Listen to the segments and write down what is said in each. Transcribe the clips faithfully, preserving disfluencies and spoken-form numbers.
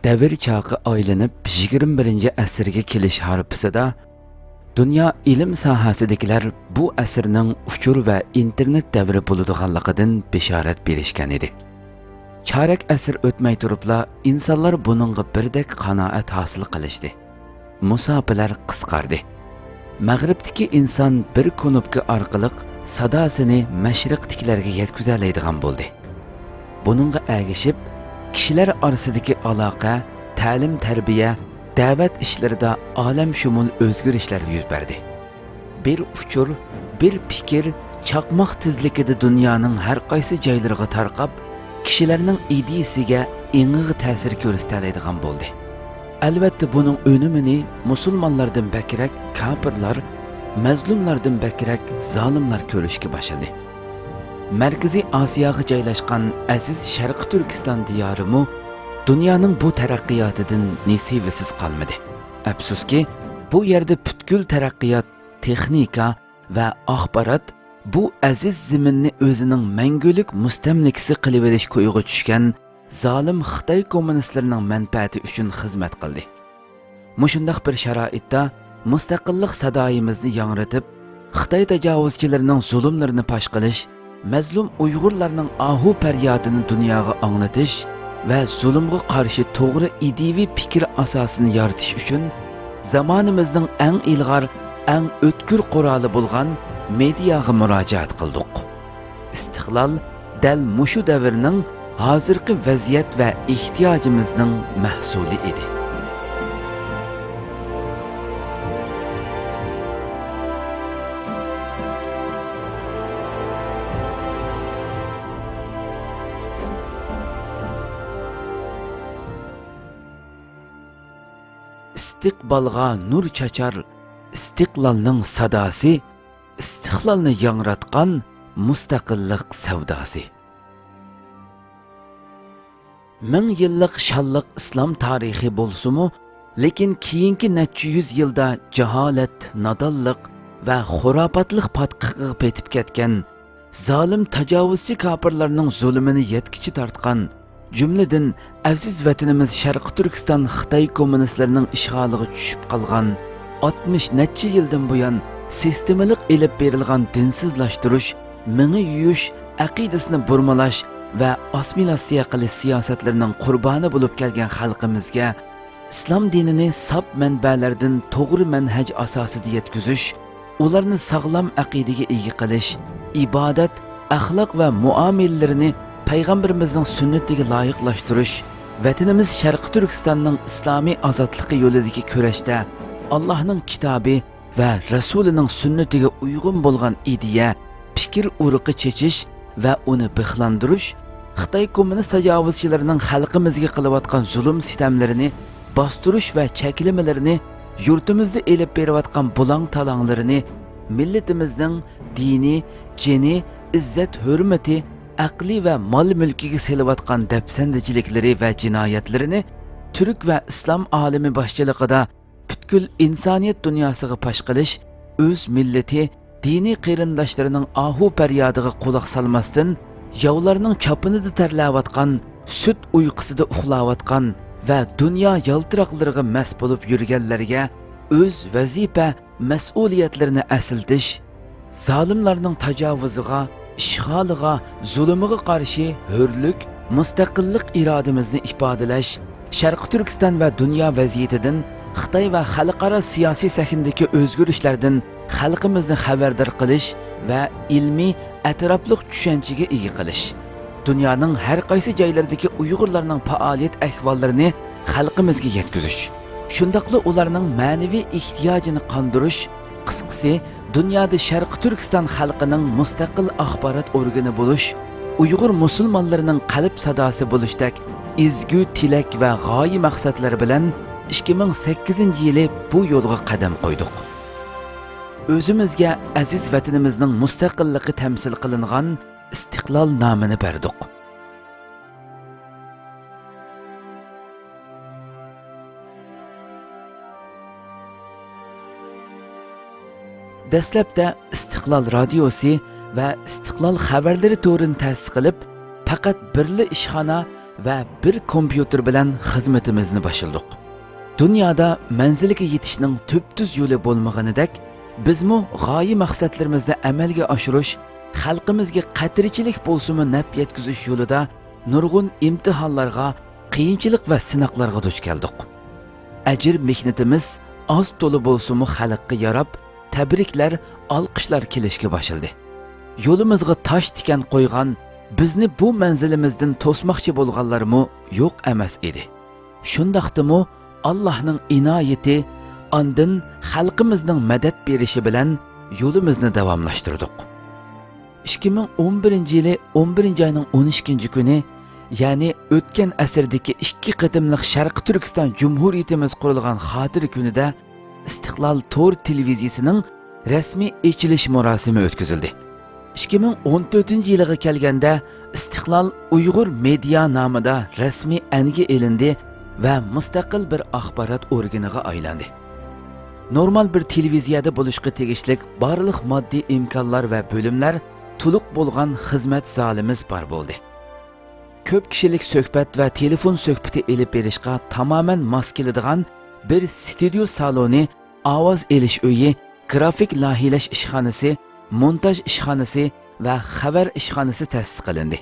دەۋر چاقى ئايلىنىپ، يىگىرمە بىرىنچى ئەسىرگە كېلىش ھارپىسىدا، دۇنيا ئىلىم ساھەسىدىكىلەر بۇ ئەسىرنىڭ ئۇچۇر ۋە ئىنتېرنېت دەۋرى بولىدىغانلىقىدىن بېشارەت بېرىشكەن ئىدى. چارەك ئەسىر ئۆتمەي تۇرۇپلا، ئىنسانلار بۇنىڭغا بىردەك قانائەت ھاسىل قىلىشتى. مۇساپىلەر قىسقاردى. مەغرىبتىكى ئىنسان بىر كۇنۇپكا ئارقىلىق ساداسىنى مەشرىقتىكىلەرگە يەتكۈزەلەيدىغان بولدى. بۇنىڭغا ئەگىشىپ، كىشىلەر ئارىسىدىكى ئالاقە، تەلىم-تەربىيە، دەۋەت ئىشلىرىدا ئالەمشۇمۇل ئۆزگىرىشلەر يۈز بەردى. بىر ئۇچۇر، بىر پىكىر چاقماق تېزلىكىدە دۇنيانىڭ ھەر قايسى جايلىرىغا تارقاپ، كىشىلەرنىڭ ئىدىيىسىگە، ئېڭىغا تەسىر كۆرسىتەلەيدىغان بولدى. ئەلۋەتتە، بۇنىڭ ئۈنۈمىنى مۇسۇلمانلاردىن بەكرەك كاپىرلار، مەزلۇملاردىن بەكرەك زالىملار كۆرۈشكە باشلىدى. مەركىزىي ئاسىياغا جايلاشقان ئەزىز شەرقىي تۈركىستان دىيارىمۇ دۇنيانىڭ بۇ تەرەققىياتىدىن نېسىۋىسىز قالمىدى. ئەپسۇسكى، بۇ يەردە پۈتكۈل تەرەققىيات، تېخنىكا ۋە ئاخبارات بۇ ئەزىز زېمىننى ئۆزىنىڭ مەڭگۈلۈك مۇستەملىكىسى قىلىۋېلىش كويىغا چۈشكەن زالىم خىتاي كوممۇنىستلىرىنىڭ مەنپەئەتى ئۈچۈن خىزمەت قىلدى. مۇشۇنداق بىر شارائىتتا مۇستەقىللىق سادايىمىزنى ياڭرىتىپ، خىتاي تاجاۋۇزچىلىرىنىڭ زۇلۇملىرىنى پاش قىلىش، مەزلۇم ئۇيغۇرلارنىڭ ئاھۇ پەريادىنى دۇنياغا ئاڭلىتىش ۋە زۇلۇمغا قارشى توغرا ئىدىيىۋى پىكىر ئاساسىنى يارىتىش ئۈچۈن زامانىمىزنىڭ ئەڭ ئىلغار، ئەڭ ئۆتكۈر قورالى بولغان مېدىياغا مۇراجىئەت قىلدۇق. ئىستىقلال دەل مۇشۇ دەۋرنىڭ، ھازىرقى ۋەزىيەت ۋە ئېھتىياجىمىزنىڭ مەھسۇلى ئىدى. ئىستىقبالغا نۇر چاچار ئىستىقلالنىڭ ساداسى، ئىستىقلالنى ياڭراتقان مۇستەقىللىق سەۋداسى. مىڭ يىللىق شانلىق ئىسلام تارىخى بولسىمۇ، لېكىن كېيىنكى نەچچە يۈز يىلدا جاھالەت، نادانلىق ۋە خۇراپاتلىق پاتقىقىغا پېتىپ كەتكەن، زالىم تاجاۋۇزچى كاپىرلارنىڭ زۇلۇمىنى يەتكۈچە تارتقان، جۈملىدىن ئەزىز ۋەتىنىمىز شەرقىي تۈركىستان خىتاي كوممۇنىستلىرىنىڭ ئىشغالىغا چۈشۈپ قالغان ئاتمىش نەچچە يىلدىن بۇيان سىستېمىلىق ئېلىپ بېرىلغان دىنسىزلاشتۇرۇش، مېڭە يۇيۇش ئەقىدىسىنى بۇرمىلاش ۋە ئاسسىمىلياتسىيە قىلىش سىياسەتلىرىنىڭ قۇربانى بولۇپ كەلگەن خەلقىمىزگە ئىسلام دىنىنى ساپ مەنبەلەردىن توغرا مەنھەج ئاساسىدا يەتكۈزۈش، ئۇلارنى ساغلام ئەقىدىگە ئىگە قىلىش، ئىبادەت، ئەخلاق ۋە مۇئامىلىلىرىنى پەيغەمبىرىمىزنىڭ سۈننىتىگە لايىقلاشتۇرۇش، ۋەتىنىمىز شەرقىي تۈركىستاننىڭ ئىسلامىي ئازادلىقى يولىدىكى كۈرەشتە ئاللاھنىڭ كىتابى ۋە رەسۇلىنىڭ سۈننىتىگە ئۇيغۇن بولغان ئىدىيە، پىكىر ئۇرۇقى چېچىش ۋە ئۇنى بىخلاندۇرۇش، خىتاي كوممۇنىست تاجاۋۇزچىلىرىنىڭ خەلقىمىزگە قىلىۋاتقان زۇلۇم-سىتەملىرىنى، باستۇرۇش ۋە چەكلىمىلىرىنى، يۇرتىمىزدا ئېلىپ بېرىۋاتقان بۇلاڭ-تالاڭلىرىنى، مىللىتىمىزنىڭ دىنى، جېنى، ئىززەت-ھۆرمىتى، ئەقلى ۋە مال-مۈلكىگە سېلىۋاتقان دەپسەندىچىلىكلىرى ۋە جىنايەتلىرىنى تۈرك ۋە ئىسلام ئالىمى باشچىلىقىدا پۈتكۈل ئىنسانىيەت دۇنياسىغا پاش قىلىش، ئۆز مىللىتى، دىنىي قېرىنداشلىرىنىڭ ئاھۇ پەريادىغا قۇلاق سالماستىن، ياۋلارنىڭ چاپىنىدا تەرلەۋاتقان، سۈت ئۇيقۇسىدا ئۇخلاۋاتقان ۋە دۇنيا يالتىراقلىرىغا مەست بولۇپ يۈرگەنلەرگە ئۆز ۋەزىپە، مەسئۇلىيەتلىرىنى ئەسلىتىش، زالىملارنىڭ تاجاۋۇزىغا، ئىشغالىغا، زۇلۇمىغا قارشى ھۆرلۈك، مۇستەقىللىق ئىرادىمىزنى ئىپادىلەش، شەرقىي تۈركىستان ۋە دۇنيا ۋەزىيىتىدىن، خىتاي ۋە خەلقئارا سىياسىي سەھنىدىكى ئۆزگىرىشلەردىن خەلقىمىزنى خەۋەردار قىلىش ۋە ئىلمىي، ئەتراپلىق چۈشەنچىگە ئىگە قىلىش، دۇنيانىڭ ھەر قايسى جايلىرىدىكى ئۇيغۇرلارنىڭ پائالىيەت ئەھۋاللىرىنى خەلقىمىزگە يەتكۈزۈش، شۇنداقلا ئۇلارنىڭ مەنىۋى ئېھتىياجىنى قاندۇرۇش، قىسقىسى، دۇنيادا شەرقىي تۈركىستان خەلقىنىڭ مۇستەقىل ئاخبارات ئورگىنى بولۇش، ئۇيغۇر مۇسۇلمانلىرىنىڭ قەلب ساداسى بولۇشتەك ئىزگۈ تىلەك ۋە غايە مەقسەتلەر بىلەن ئىككى مىڭ سەككىزىنچى يىلى بۇ يولغا قەدەم قويدۇق. ئۆزىمىزگە ئەزىز ۋەتىنىمىزنىڭ مۇستەقىللىقى تەمسىل قىلىنغان ئىستىقلال نامىنى بەردۇق. دەسلەپتە ئىستىقلال رادىيوسى ۋە ئىستىقلال خەۋەرلىرى تورىنى تەسىس قىلىپ، پەقەت بىرلا ئىشخانا، ۋە بىر كومپيۇتېر بىلەن خىزمىتىمىزنى باشلىدۇق. دۇنيادا مەنزىلگە يېتىشنىڭ تۈپتۈز يولى بولمىغىنىدەك، بىزمۇ غايە مەقسەتلىرىمىزنى ئەمەلگە ئاشۇرۇش، خەلقىمىزگە قەترىچىلىك بولسىمۇ نەپ يەتكۈزۈش يولىدا نۇرغۇن ئىمتىھانلارغا، قىيىنچىلىق ۋە سىناقلارغا دۇچ كەلدۇق. ئەجىر مېھنىتىمىز ئاز تولا بولسىمۇ خەلققە ياراپ، تەبرىكلەر، ئالقىشلار كېلىشكە باشلىدى. يولىمىزغا تاش تىكەن قويغان، بىزنى بۇ مەنزىلىمىزدىن توسماقچى بولغانلارمۇ يوق ئەمەس ئىدى. شۇنداقتىمۇ ئاللاھنىڭ ئىنايىتى، ئاندىن خەلقىمىزنىڭ مەدەت بېرىشى بىلەن يولىمىزنى داۋاملاشتۇردۇق. ئىككى مىڭ ئون بىرىنچى يىلى ئون بىرىنچى ئاينىڭ ئون ئىككىنچى كۈنى، يەنى ئۆتكەن ئەسىردىكى ئىككى قېتىملىق شەرقىي تۈركىستان جۇمھۇرىيىتىمىز قۇرۇلغان خاتىرە كۈنىدە ئىستىقلال تور تېلېۋىزىيىسىنىڭ رەسمىي ئېچىلىش مۇراسىمى ئۆتكۈزۈلدى. ئىككى مىڭ ئون تۆتىنچى يىلىغا كەلگەندە، ئىستىقلال ئۇيغۇر مېدىيا نامىدا رەسمىي ئەنگە ئېلىندى ۋە مۇستەقىل بىر ئاخبارات ئورگىنىغا ئايلاندى. نورمال بىر تېلېۋىزىيەدە بولۇشقا تېگىشلىك بارلىق ماددىي ئىمكانلار ۋە بۆلۈملەر تولۇق بولغان خىزمەت زالىمىز بار بولدى. كۆپ كىشىلىك سۆھبەت ۋە تېلېفون سۆھبىتى ئېلىپ بېرىشقا تامامەن ماس كېلىدىغان بىر ستۇدىيو سالونى، ئاۋاز ئېلىش ئۆيى، گرافىك لايىھەلەش ئىشخانىسى، مونتاژ ئىشخانىسى ۋە خەۋەر ئىشخانىسى تەسىس قىلىندى.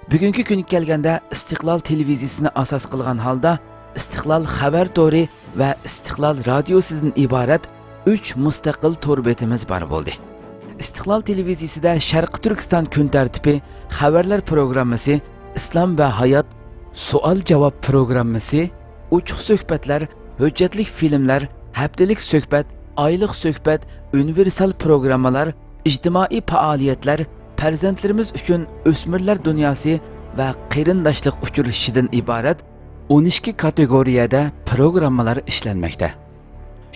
بۈگۈنكى كۈنگە كەلگەندە، ئىستىقلال تېلېۋىزىيىسىنى ئاساس قىلغان ھالدا، ئىستىقلال خەۋەر تورى ۋە ئىستىقلال رادىيوسىدىن ئىبارەت ئۈچ مۇستەقىل تور بېتىمىز بار بولدى. ئىستىقلال تېلېۋىزىيىسىدە شەرقىي تۈركىستان كۈن تەرتىپى، خەۋەرلەر پروگراممىسى، ئىسلام ۋە ھايات، سوئال-جاۋاب پروگراممىسى، ئوچۇق سۆھبەتلەر، ھۆججەتلىك فىلىملەر، ھەپتىلىك سۆھبەت، ئايلىق سۆھبەت، ئۇنىۋېرسال پروگراممىلار، ئىجتىمائىي پائالىيەتلەر، پەرزەنتلىرىمىز ئۈچۈن ئۆسمۈرلەر دۇنياسى ۋە قېرىنداشلىق ئۇچرىشىشىدىن ئىبارەت ئون ئىككى كاتېگورىيەدە پروگراممىلار ئىشلەنمەكتە.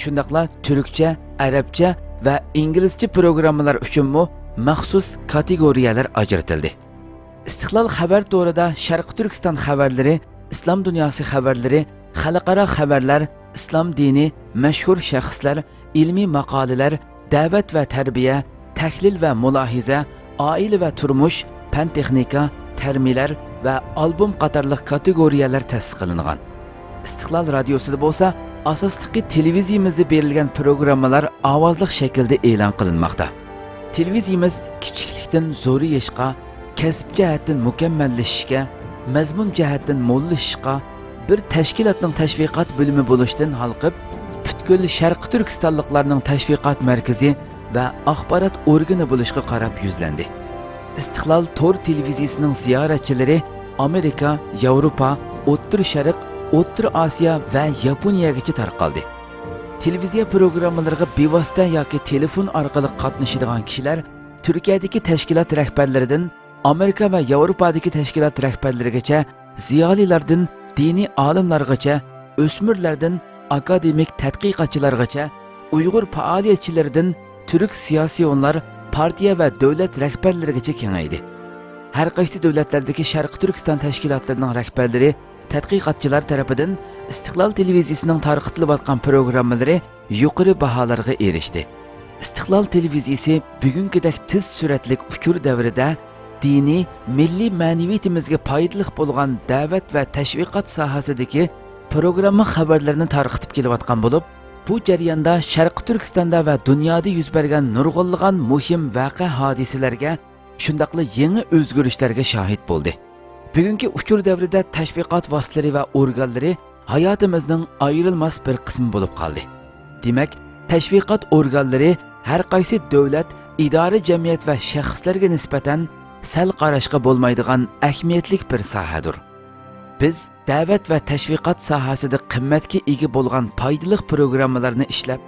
شۇنداقلا تۈركچە، ئەرەبچە ۋە ئىنگلىزچە پروگراممىلار ئۈچۈنمۇ مەخسۇس كاتېگورىيەلەر ئاجرىتىلدى. ئىستىقلال خەۋەر تورىدا شەرقىي تۈركىستان خەۋەرلىرى، ئىسلام دۇنياسى خەۋەرلىرى، خەلقئارا خەۋەرلەر، ئىسلام دىنى، مەشھۇر شەخسلەر، ئىلمىي ماقالىلەر، دەۋەت ۋە تەربىيە، تەھلىل ۋە مۇلاھىزە، ئائىلە ۋە تۇرمۇش، پەن تېخنىكا، تەرمىلەر ۋە ئالبوم قاتارلىق كاتېگورىيەلەر تەسىس قىلىنغان. ئىستىقلال رادىيوسىدا بولسا، ئاساسلىقى تېلېۋىزىيىمىزدا بېرىلگەن پروگراممىلار ئاۋازلىق شەكىلدە ئېلان قىلىنماقتا. تېلېۋىزىيىمىز كىچىكلىكتىن زورىيىشقا، كەسىپ جەھەتتىن مۇكەممەللىشىشكە، مەزمۇن جەھەتتىن موللىشىشقا، بىر تەشكىلاتنىڭ تەشۋىقات بۆلۈمى بولۇشتىن ھالقىپ، پۈتكۈل شەرقىي تۈركىستانلىقلارنىڭ تەشۋىقات مەركىزى ۋە ئاخبارات ئورگىنى بولۇشقا قاراپ يۈزلەندى. ئىستىقلال تور تېلېۋىزىيىسىنىڭ زىيارەتچىلىرى ئامېرىكا، ياۋروپا، ئوتتۇرا شەرق، ئوتتۇرا ئاسىيا ۋە ياپونىيەگىچە تارقالدى. تېلېۋىزىيە پروگراممىلىرىغا بىۋاسىتە ياكى تېلېفون ئارقىلىق قاتنىشىدىغان كىشىلەر تۈركىيەدىكى تەشكىلات رەھبەرلىرىدىن ئامېرىكا ۋە ياۋروپادىكى تەشكىلات رەھبەرلىرىگىچە، زىيالىيلاردىن دىنىي ئالىملارغىچە، ئۆسمۈرلەردىن ئاكادېمىك تەتقىقاتچىلارغىچە، ئۇيغۇر پائالىيەتچىلىرىدىن تۈرك سىياسىيونلار، پارتىيە ۋە دۆلەت رەھبەرلىرىگىچە كېڭەيدى. ھەر قايسى دۆلەتلەردىكى شەرقىي تۈركىستان تەشكىلاتلىرىنىڭ رەھبەرلىرى، تەتقىقاتچىلار تەرىپىدىن ئىستىقلال تېلېۋىزىيىسىنىڭ تارقىتىلىۋاتقان پروگراممىلىرى يۇقىرى باھالارغا ئېرىشتى. ئىستىقلال تېلېۋىزىيىسى بۈگۈنكىدەك تېز سۈرئەتلىك ئۇچۇر دەۋرىدە دىنىي، مىللىي مەنىۋىيىتىمىزگە پايدىلىق بولغان دەۋەت ۋە تەشۋىقات ساھەسىدىكى پروگرامما خەۋەرلىرىنى تارقىتىپ كېلىۋاتقان بولۇپ، بۇ جەرياندا شەرقىي تۈركىستاندا ۋە دۇنيادا يۈز بەرگەن نۇرغۇنلىغان مۇھىم ۋەقە ھادىسىلەرگە، شۇنداقلا يېڭى ئۆزگىرىشلەرگە شاھىت بولدى. بۈگۈنكى ئۇچۇر دەۋرىدە تەشۋىقات ۋاسىتىلىرى ۋە ئورگانلىرى ھاياتىمىزنىڭ ئايرىلماس بىر قىسمى بولۇپ قالدى. دېمەك، تەشۋىقات ئورگانلىرى ھەر قايسى دۆلەت، ئىدارە، جەمئىيەت ۋە شەخسلەرگە نىسبەتەن سەل قاراشقا بولمايدىغان ئەھمىيەتلىك بىر ساھەدۇر. بىز دەۋەت ۋە تەشۋىقات ساھەسىدە قىممەتكە ئىگە بولغان پايدىلىق پروگراممىلارنى ئىشلەپ،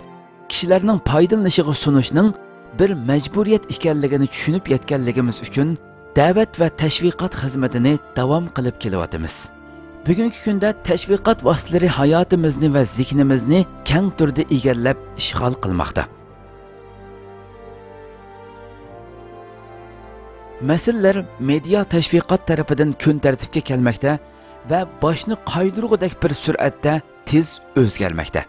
كىشىلەرنىڭ پايدىلىنىشىغا سۇنۇشنىڭ بىر مەجبۇرىيەت ئىكەنلىكىنى چۈشىنىپ يەتكەنلىكىمىز ئۈچۈن، دەۋەت ۋە تەشۋىقات خىزمىتىنى داۋام قىلىپ كېلىۋاتىمىز. بۈگۈنكى كۈندە تەشۋىقات ۋاسىتىلىرى ھاياتىمىزنى ۋە زېھنىمىزنى كەڭ تۈردە ئىگىلەپ، ئىشغال قىلماقتا. مەسىلىلەر مېدىيا تەشۋىقات تەرىپىدىن كۈن تەرتىپكە كەلمەكتە ۋە باشنى قايدۇرغۇدەك بىر سۈرئەتتە تېز ئۆزگەرمەكتە.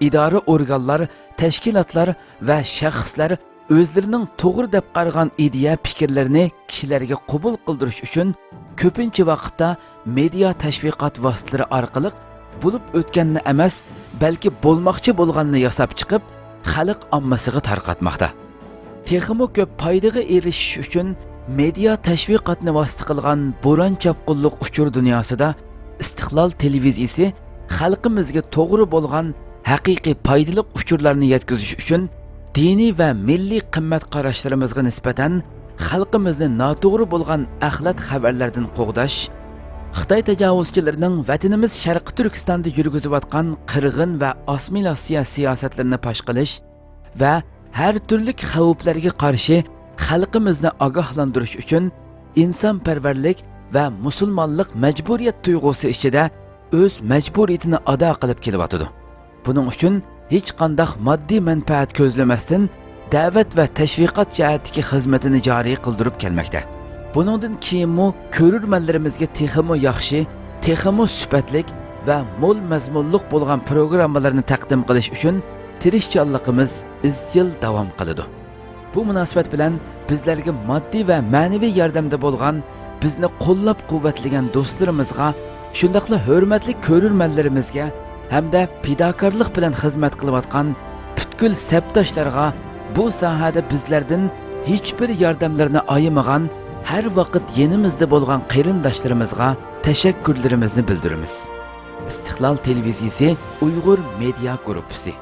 ئىدارە، ئورگانلار، تەشكىلاتلار ۋە شەخسلەر ئۆزلىرىنىڭ توغرا دەپ قارىغان ئىدىيە پىكىرلىرىنى كىشىلەرگە قوبۇل قىلدۇرۇش ئۈچۈن كۆپىنچە ۋاقىتتا مېدىيا تەشۋىقات ۋاسىتىلىرى ئارقىلىق بولۇپ ئۆتكەننى ئەمەس، بەلكى بولماقچى بولغاننى ياساپ چىقىپ، خەلق ئاممىسىغا تارقاتماقتا. تېخىمۇ كۆپ پايدىغا ئېرىشىش ئۈچۈن مېدىيا تەشۋىقاتنى ۋاسىتە قىلغان بوران-چاپقۇنلۇق ئۇچۇر دۇنياسىدا ئىستىقلال تېلېۋىزىيىسى خەلقىمىزگە توغرا بولغان ھەقىقىي پايدىلىق ئۇچۇرلارنى يەتكۈزۈش ئۈچۈن دىنىي ۋە مىللىي قىممەت قاراشلىرىمىزغا نىسبەتەن خەلقىمىزنى ناتوغرا بولغان ئەخلەت خەۋەرلەردىن قوغداش، خىتاي تاجاۋۇزچىلىرىنىڭ ۋەتىنىمىز شەرقىي تۈركىستاندا يۈرگۈزۈۋاتقان قىرغىن ۋە ئاسسىمىلياتسىيە سىياسەتلىرىنى پاش قىلىش ۋە ھەر تۈرلۈك خەۋپلەرگە قارشى خەلقىمىزنى ئاگاھلاندۇرۇش ئۈچۈن ئىنسانپەرۋەرلىك ۋە مۇسۇلمانلىق مەجبۇرىيەت تۇيغۇسى ئىچىدە ئۆز مەجبۇرىيىتىنى ئادا قىلىپ كېلىۋاتىدۇ. بۇنىڭ ئۈچۈن ھېچقانداق ماددىي مەنپەئەت كۆزلىمەستىن، دەۋەت ۋە تەشۋىقات جەھەتتىكى خىزمىتىنى جارى قىلدۇرۇپ كەلمەكتە. بۇنىڭدىن كېيىنمۇ كۆرۈرمەنلىرىمىزگە تېخىمۇ ياخشى، تېخىمۇ سۈپەتلىك ۋە مول مەزمۇنلۇق بولغان پروگراممىلارنى تەقدىم قىلىش ئۈچۈن تىرىشچانلىقىمىز ئىزچىل داۋام قىلىدۇ. بۇ مۇناسىۋەت بىلەن بىزلەرگە ماددىي ۋە مەنىۋى ياردەمدە بولغان، بىزنى قوللاپ-قۇۋۋەتلىگەن دوستلىرىمىزغا، شۇنداقلا ھۆرمەتلىك كۆرۈرمەنلىرىمىزگە ھەمدە پىداكارلىق بىلەن خىزمەت قىلىۋاتقان پۈتكۈل سەپداشلارغا، بۇ ساھەدە بىزلەردىن ھېچبىر ياردەملىرىنى ئايىمىغان، ھەر ۋاقىت يېنىمىزدا بولغان قېرىنداشلىرىمىزغا تەشەككۈرلىرىمىزنى بىلدۈرىمىز. ئىستىقلال تېلېۋىزىيىسى ئۇيغۇر مېدىيا گۇرۇپپىسى.